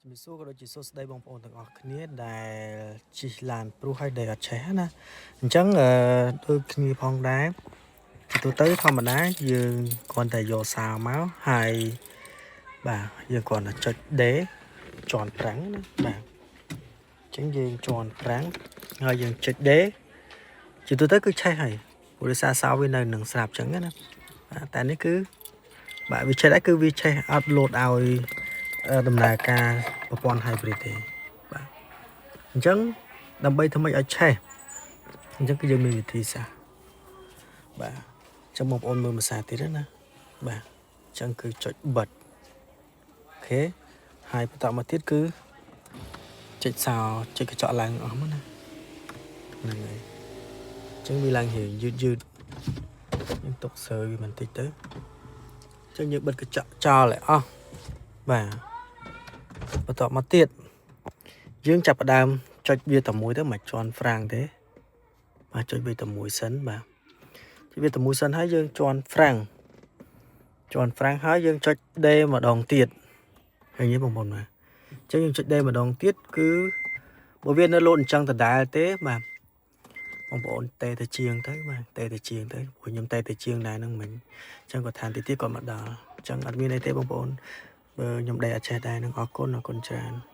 ជំរាបសួរក៏ដូចជាសួស្តីបងប្អូនទាំងអស់គ្នាដែលជិះឡានព្រុសហើយដែលអត់ចេះណាអញ្ចឹងអឺដូចគ្នាផងដែរជាទូទៅធម្មតាយើងគ្រាន់តែយកសោមកហើយបាទយើងគ្រាន់តែចុច D ជាន់ហ្វ្រាំងណាបាទអញ្ចឹងយើងជាន់ហ្វ្រាំងហើយយើងចុច D ជាទូទៅគឺឆេះហើយព្រោះដោយសារសោវានៅនឹងស្រាប់អញ្ចឹងណាបាទតែនេះគឺបាទវាឆេះដែរគឺវាឆេះអត់លោតឲ្យដំណើរការប្រព័ន្ធ hybrid ទេបាទអញ្ចឹងដើម្បីធ្វើម៉េចឲ្យឆេះអញ្ចឹងគឺយើងមានវិធីសាស្ត្របាទអញ្ចឹងបងប្អូនមើលភាសាទៀតណាបាទអញ្ចឹងគឺចុចបិទ OK ហើយបន្តមកទៀតគឺចុចសោចុចកញ្ចក់ឡើងអស់មកណាហ្នឹងហើយអញ្ចឹងវាឡើងរៀងយឺតយឺតយើងទុកសើវាបន្តិចទៅអញ្ចឹងយើងបិទកញ្ចក់ចោលឲ្យអស់បាទបន្តមកទៀតយើងចាប់ផ្ដើមចុចវាតែមួយទៅមិនជាន់ហ្វ្រាំងទេបាទចុចវាតែមួយសិនបាទចុចវាតែមួយសិនហើយយើងជាន់ហ្វ្រាំងជាន់ហ្វ្រាំងហើយយើងចុច D ម្ដងទៀតឃើញទេបងប្អូនបាទអញ្ចឹងយើងចុច D ម្ដងទៀតគឺបើវានៅលោតអញ្ចឹងដដែលទេបាទបងប្អូនតេទៅជាងទៅបាទតេទៅជាងទៅព្រោះខ្ញុំតេទៅជាងដែរហ្នឹងមិញអញ្ចឹងគាត់ថាតិចទៀតគាត់មកដល់អញ្ចឹងអត់មានអីទេបងប្អូនបើខ្ញុំដេកអត់ចេះដែរនឹងអរគុណអរគុណច្រើន។